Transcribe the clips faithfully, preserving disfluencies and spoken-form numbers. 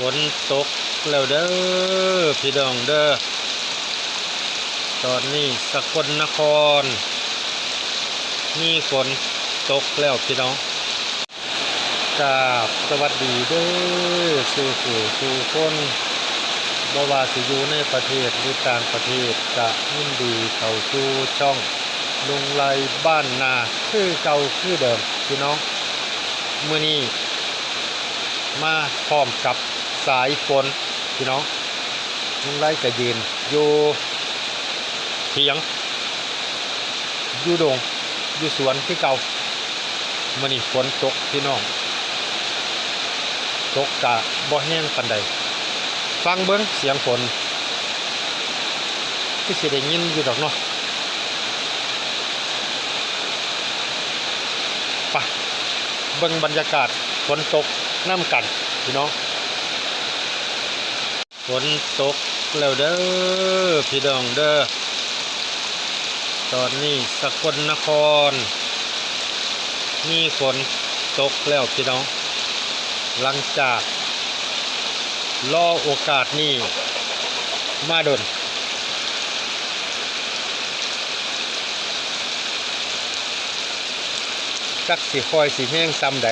ฝนตกแล้วเด้อพี่น้องเด้อ ตอนนี้สกลนคร มีฝนตกแล้วพี่น้อง กราบสวัสดีเด้อสู่ผู้สู่คน บ่ว่าสิอยู่ในประเทศหรือต่างประเทศ ก็ยินดีเข้าสู่ช่องลุงไลบ้านนาคือเก่าคือเดิมพี่น้อง มื้อนี้มาพร้อมกับสายฝนพี่น้อง ลุงไลก็ยืนอยู่เถียง อยู่ดง อยู่สวนคือเก่า มื้อนี้ฝนตกพี่น้อง ตกกะบ่แฮงปานใด ฟังเบิ่งเสียงฝน คือสิได้ยินอยู่ดอกเนาะ ไป เบิ่งบรรยากาศฝนตกนำกันพี่น้อง ฝนตกแล้วเด้อพี่น้องเด้อ ตอนนี้สกลนคร มีฝนตกแล้วพี่น้อง หลังจากรอโอกาสนี้มาดน จักสิค่อยสิแฮงส่ำใด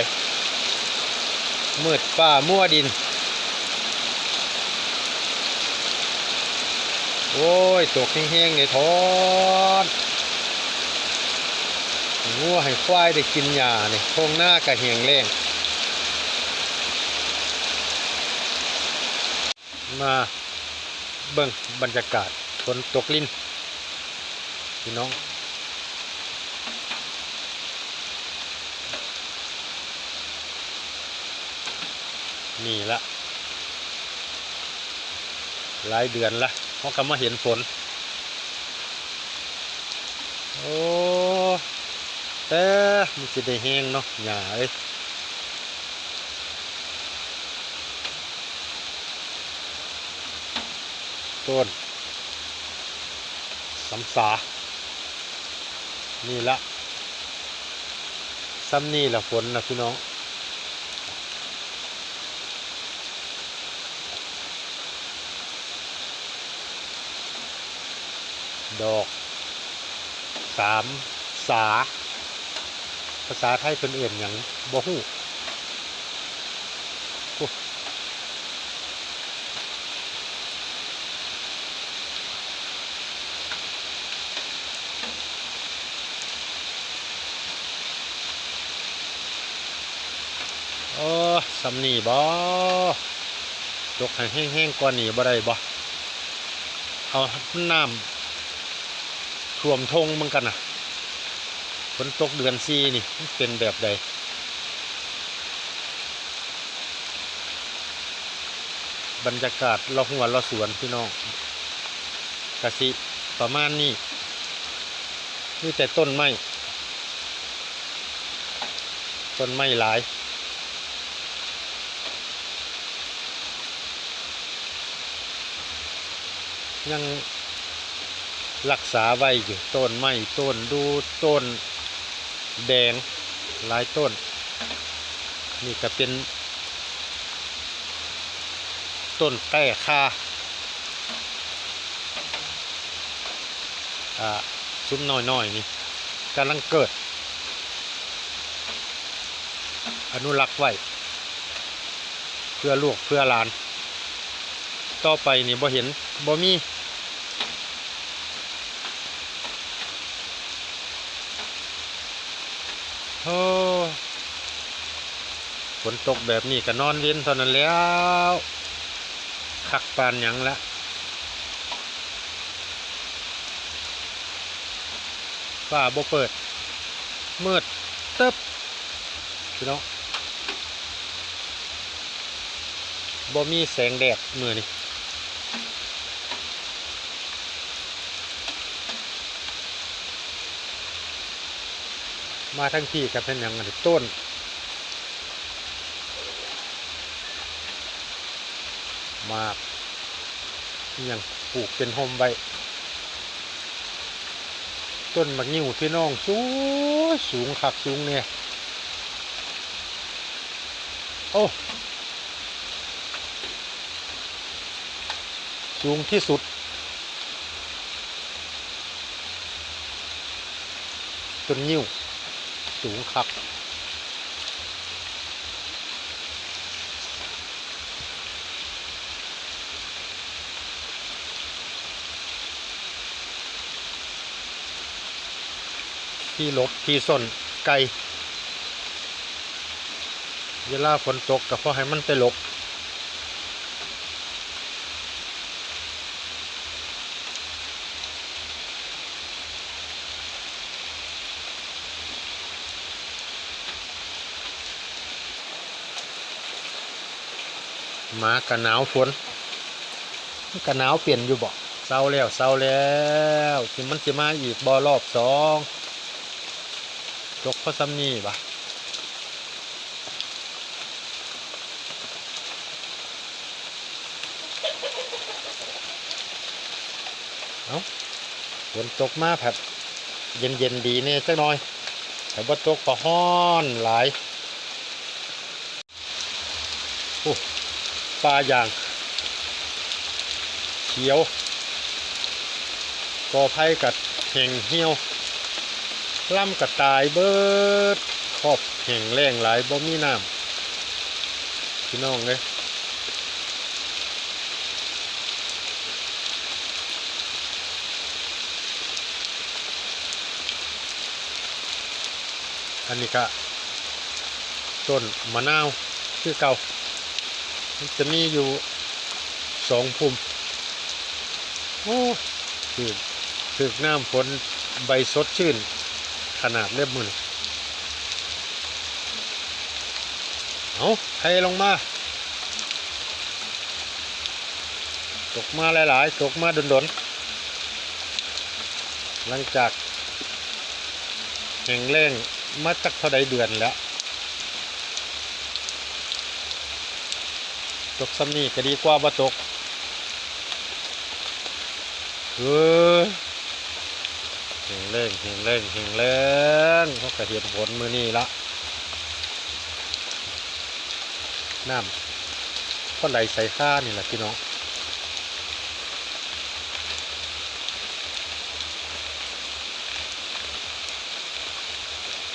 มืดฟ้ามัวดิน โอ้ย ตกแฮงๆ นี่ถอน ให้งัวให้ควายได้กินหญ้านี่ ท่งนาก็แห้งแล้ง มาเบิ่งบรรยากาศฝนตกริน พี่น้อง นี่ละ หลายเดือนละ เฮาก็มาเห็นฝน โอ้ แต่มันสิได้แฮงเนาะ หญ้าเอ้ย ต้นสำสา นี่ละ ส่ำนี่ละฝนนะพี่น้อง ดอกสามสา ภาษาไทยเพิ่นเอิ้นหยังบ่ฮู้ โอ้ โอ้ ส่ำนี่บ่ ตกให้แฮงๆ กว่านี้บ่ได้บ่ เอาน้ำท่วมท่งมันกันนะ ฝนตกเดือนสี่นี่ มันเป็นแบบใด บรรยากาศเลาะฮั้วเลาะสวนพี่น้อง กะสิประมาณนี้ มีแต่ต้นไม้ ต้นไม้หลาย ยังรักษาไว้อยู่ ต้นไม้ ต้นดู ต้นแดง หลายต้น นี่ก็เป็น ต้นแก้คา อ่า ซุมน้อยๆ นี่ กำลังเกิด อนุรักษ์ไว้ เพื่อลูกเพื่อหลาน ต่อไปนี่บ่เห็น บ่มี โอ้ ฝนตกแบบนี้ก็นอนเว็นเท่านั้นแหล้ว คักปานหยังละ ฟ้าบ่เปิด มืดตึ๊บ พี่น้อง บ่มีแสงแดดมื้อนี้ มาทั้งที่ก็เป็นหยัง อันนี้ต้น หมาก อิหยัง ปลูกเป็นร่มไว้ ต้นหมากงิ้วพี่น้อง สูง สูงคักสูงแน่ โอ้ สูงที่สุด ต้นงิ้ว สูงคัก ที่หลบที่ซ่อนไก่ เวลาฝนตกก็พอให้มันไปหลบ หมาก็หนาวฝน มันก็หนาวเปลี่ยนอยู่บ่ เซาแล้ว เซาแล้ว สิมันสิมาอีกบ่รอบสอง ตกพอส่ำนี้บ่ เอ้า ฝนตกมาผัด เย็นๆดีแน่จักหน่อย ถ้าบ่ตกก็ร้อนหลาย โอ้ ป่ายาง เขียว กอไผ่กัดแห้งเหี่ยว ลำก็ตายเบิด ครอบแห้งแล้งหลาย บ่มีน้ำ พี่น้องเอ้ย อันนี้ก็ต้นมะนาวคือเก่า มันจะมีอยู่สองพุ่ม โอ้ ถืก ถืกน้ำฝน ใบสดชื่นขนาดเล็บมือนี่ เอา เทลงมา ตกมาหลายๆ ตกมาดนๆ หลังจากแห้งแล้งมาจักเท่าใดเดือนแล้ว ตกส่ำนี้ก็ดีกว่าบ่ตก เออ แห้งแล้ง แห้งแล้ง แห้งแล้ง เฮาก็เห็นผลมื้อนี้ละ น้ำก็ไหลใส่คานี่แหละพี่น้อง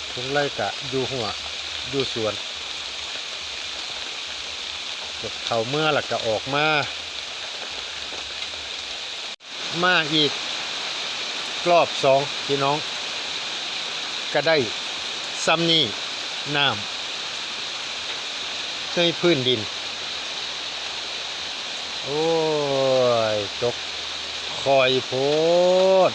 เพิ่นไล่กะอยู่หัว อยู่สวน เก็บเข้าเมือแล้วก็ออกมา มาอีกรอบสองพี่น้อง ก็ได้ส่ำนี้ น้ำในพื้นดิน โอ้ย ตกค่อยโพด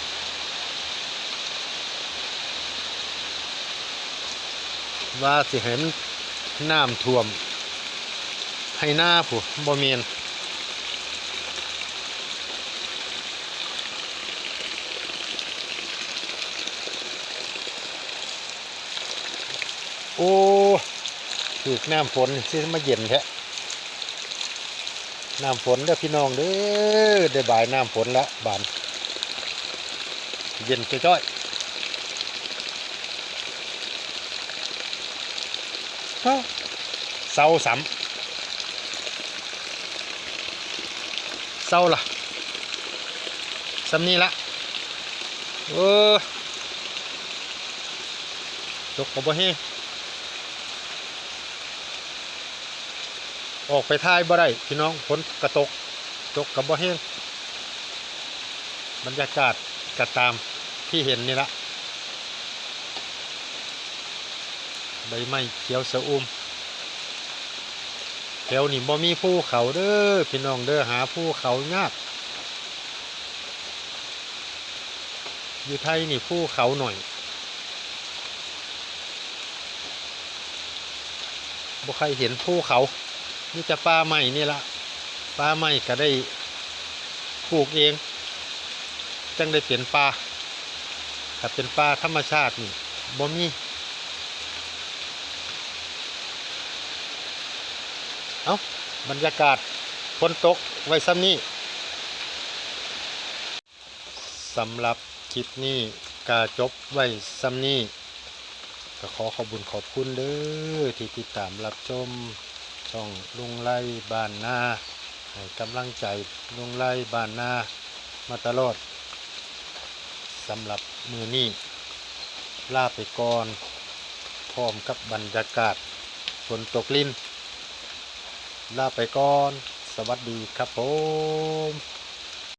ว่าสิให้มันน้ำท่วมไฮ่นาพู้น บ่แม่น โอ้ ถืกน้ำฝนสิมาเย็นแท้ น้ำฝนเด้อพี่น้องเด้อ ได้บายน้ำฝนละบาด เย็นจ้อยๆ เอ้า เซาซ้ำ เซาละ ส่ำนี้ละ เออ ตกก็บ่แฮง ออกไปถ่ายบ่ได้พี่น้อง ฝนก็ตก ตกก็บ่แฮง บรรยากาศก็ตามที่เห็นนี่ละ ใบไม้เขียวชอุ่ม แถวนี้บ่มีภูเขาเด้อพี่น้องเด้อ หาภูเขายาก อยู่ไทยนี่ภูเขาหน่อย บ่ค่อยเห็นภูเขา มีแต่ป่าไม้นี่ละ ป่าไม้ก็ได้ปลูกเอง จั่งได้เป็นป่า ถ้าเป็นป่าธรรมชาตินี่บ่มี เอ้า บรรยากาศฝนตกไว้ส่ำนี้ สำหรับคลิปนี้ก็จบไว้ส่ำนี้ ก็ขอขอบบุญขอบคุณเด้อ ที่ติดตามรับชมช่องลุงไล่บ้านนา ให้กำลังใจลุงไล่บ้านนามาตลอด สำหรับมื้อนี้ ลาไปก่อน พร้อมกับบรรยากาศฝนตกริน ลาไปก่อน สวัสดีครับผม